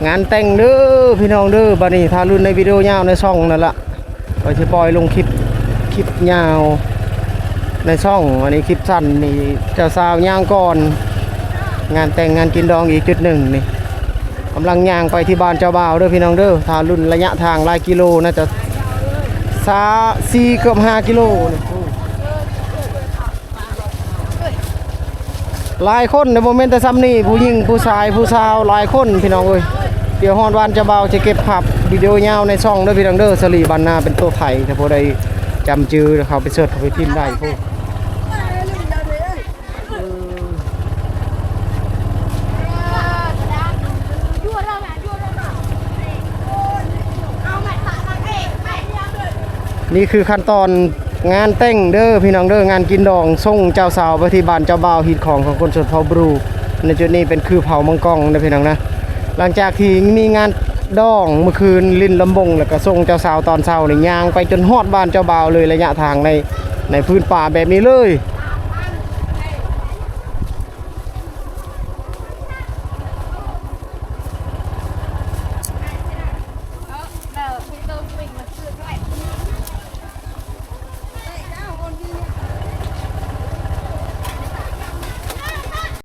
ງານແຕ່ງເດີພີ່ນ້ອງເດີ. ບັດນີ້ຖ້າລຸ້ນໃນວິດີໂອຍາວໃນຊ່ອງນັ້ນລະ ຂ້ອຍຊິປ່ອຍລົງຄລິບ ຄລິບຍາວໃນຊ່ອງ. ອັນນີ້ຄລິບສັ້ນນີ້ ເຈົ້າສາວຍ່າງກ່ອນ. ງານແຕ່ງງານກິນດອງອີກຈຸດໜຶ່ງນີ້ ກຳລັງຍ່າງໄປທີ່ບ້ານເຈົ້າບ່າວເດີພີ່ນ້ອງເດີ. ຖ້າລຸ້ນໄລຍະທາງຫຼາຍກິໂລ ໜ້າຈະສາມ ສີ່ ເກືອບຫ້າກິໂລນີ້. ຫຼາຍຄົນເດ້ ບໍ່ແມ່ນແຕ່ຊ່ຳນີ້ ຜູ້ຍິງ ຜູ້ຊາຍ ຜູ້ສາວ ຫຼາຍຄົນພີ່ນ້ອງເອີຍ. ດຽວຮອດບ້ານເຈົ້າບ່າວ ຈະເກັບພາບວິດີໂອຍາວໃນຊ່ອງເດີພີ່ນ້ອງເດີ. ສະຫຼີບ້ານນາເປັນໂຕໄທ ຖ້າຜູ້ໃດຈຳຈື່ ເຂົ້າໄປເສີດ ເຂົ້າໄປພິມໄດ້ພຸ້ນ. ນີ້ຄືຂັ້ນຕອນງານແຕ່ງເດີພີ່ນ້ອງເດີ ງານກິນດອງ ສົ່ງເຈົ້າສາວໄປທີ່ບ້ານເຈົ້າບ່າວ. ຮີດຄອງຂອງຄົນຊົນເຜົ່າບຣູ ໃນຈຸດນີ້ເປັນຄືເຜົ່າມັງກອງເດີພີ່ນ້ອງນະ. ຫຼັງຈາກທີ່ມີງານດອງມື້ຄືນ ຫຼິ້ນລຳວົງ ແລ້ວກໍສົ່ງເຈົ້າສາວຕອນເຊົ້ານີ້ ຍ່າງໄປຈົນຮອດບ້ານເຈົ້າບ່າວເລີຍ ໄລຍະທາງໃນ ໃນພື້ນປ່າແບບນີ້ເລີຍ.